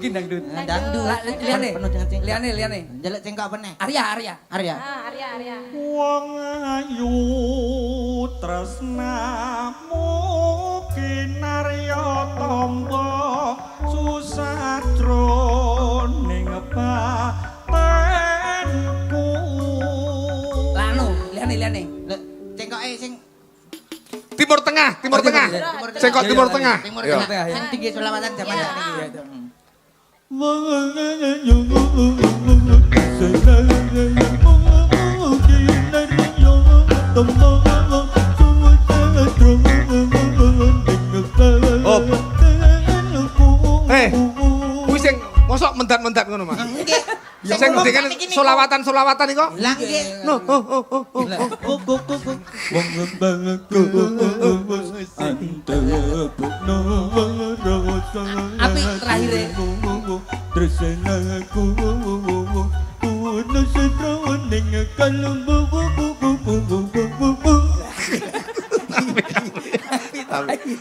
Iki dangdut. Nah, dangdut. Lah, liyane. Penuh dengan cengkok. Liyane, liyane. Njaluk cengkok apa neh? Arya, Arya. Arya. Ah, Arya, Arya. Wong ayu tresnamu kinarya tamba susah jroning batinku. Lah anu, liyane, liyane. Lho, cengkoke sing Timur Tengah, Timur Oh, Tengah. Timur Cengkok Iya, Timur iya, Tengah. Timur Iya. Tengah. Sing tinggi selawatan zaman Iya. sakniki. Oh. Eh, kuwi sing mosok mendat-mendat ngono, Mas. Nggih. Sing ngendikan solawatan-solawatan iku. Lah nggih. No, oh, oh, oh, oh. Apik terakhire. Tapi